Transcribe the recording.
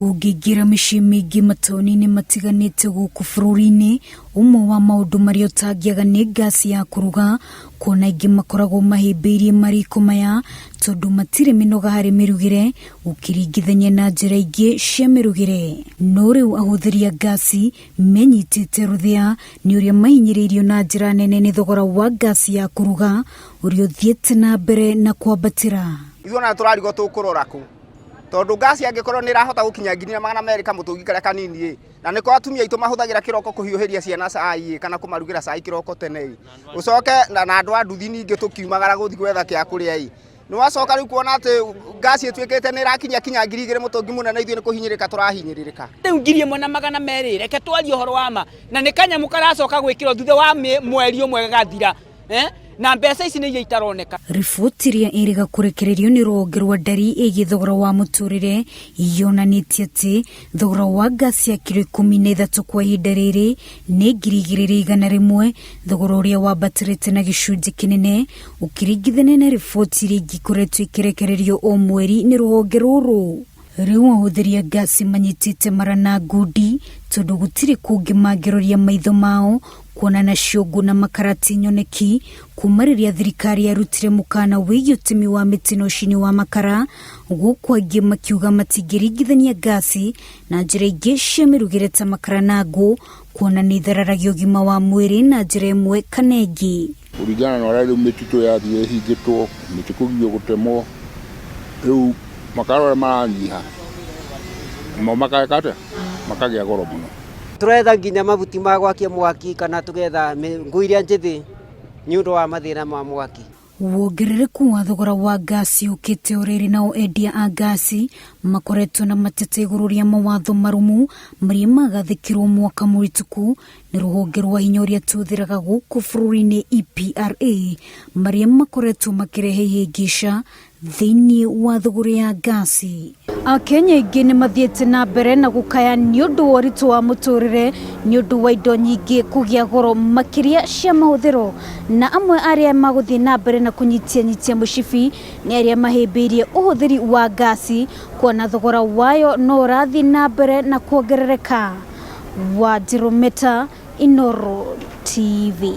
Ũngĩingĩra mĩciĩ mĩingĩ mataũni-inĩ matiganĩte gũkũ bũrũri-inĩ, ũmwe wa maũndũ marĩa ũtangĩaga nĩ ngasi ya kũruga, kuona aingĩ makoragwo mahĩmbĩirie mariko maya tondũ matirĩ mĩnoga harĩ mĩrugĩre ũkĩringithania na njĩra ingĩ cia mĩrugĩre. No rĩu ahũthĩri a ngasi menyitĩte rũthĩa nĩ ũrĩa mahinyĩrĩirio na njĩra nene nĩ thogora wa ngasi ya kũruga ũrĩa ũthiĩte na mbere na kwambatĩra. Ithuĩ ona tũrarigwo tũkũrora kũ tondũ ngasi angĩkorwo nĩ ĩrahota gũkinya 200,000 kamũtũngi karĩa kanini ĩ, na nĩko atumia aitũ mahũthagĩra kĩroko kũhiũhĩria ciana cai ĩ, kana kũmarugĩra cai kĩroko tene ĩ, ũcoke na andũ a nduthi ningĩ tũkiumagara gũthiĩ gwetha kĩa kũrĩa ĩ, nĩ wacoka rĩu kuona atĩ ngasi ĩtuĩkĩte nĩ ĩrakinya kinya 2,000 mũtũngi mũnene, ithuĩ nĩ kũhinyĩrĩrĩka tũrahinyĩrĩrĩka. Rĩu 1,200, reke twarie ũhoro wa ma, na nĩ kanyamũ karacoka gwĩkĩrwo thutha wa mweri ũmwe gagathira. Eh? Na mbeca ici nĩ iria itaroneka. Riboti ĩrĩa ĩrĩga kũrekererio nĩ rũhonge rwa ndari ĩgiĩ thogora wa mũtũrĩre yonanĩtie atĩ thogora wa ngasi ya kiro 13 kwa ihinda rĩrĩ nĩ 2,100, thogora ũrĩa wambatĩrĩte na gĩcunjĩ kĩnene ũkĩringithania na riboti iria ingĩ ikoretwo ikĩrekererio o mweri nĩ rũhonge rũrũ. Rĩu ahũthĩri a ngasi manyitĩte mara na ngundi tondũ gũtirĩ kũngĩ mangĩroria maitho mao kuona nacio ngũ na makara ti nyoneki kuma rĩrĩa thirikari yarutire mũkana wĩgiĩ ũtemi wa mĩtĩ na ũcini wa makara, gũkũ aingĩ makiuga matingĩringithania ngasi na njĩra ingĩ cia mĩrugĩre ta makara na ngũ kuona nĩ ithararagia ũgima wa mwĩrĩ na njĩra ĩmwe kana ĩngĩ. Kũringana na ũrĩa rĩu mĩtitũ yathiĩ ĩhingĩtwo, mĩtĩ kũgirio gũtemwo, rĩu makara ũrĩa maranyiha, namo mageka atĩa? Makagĩa goro mũno. Tũretha nginya mahuti ma gwakia mwaki kana tũgetha ngũ iria njĩthĩ nĩ ũndũ wa mathĩna ma mwaki. Wongerereku wa thogora wa ngasi ũkĩte o rĩrĩ nao endia a ngasi makoretwo na mateta igũrũ rĩa mawatho marũmu marĩa magathĩkirwo mwaka mũhĩtũku nĩ rũhonge rwa hinya ũrĩa tũhũthĩraga gũkũ bũrũri-inĩ EPRA marĩa makoretwo makĩrehe ihĩngĩca thĩinĩ wa thũgũrĩ ya ngasi. Akenya aingĩ nĩ mathiĩte na mbere na gũkaya nĩ ũndũ wa ũritũ wa mũtũrĩre nĩ ũndũ wa indo nyingĩ kũgĩa goro makĩria cia mahũthĩro, na amwe arĩa magũthiĩ na mbere na kũnyitia nyitia mũcibi nĩ arĩa mahĩmbĩirie ũhũthĩri wa ngasi kuona thogora wayo no ũrathiĩ na mbere na kuongerereka. Wanjirũ Meta, Inooro TV.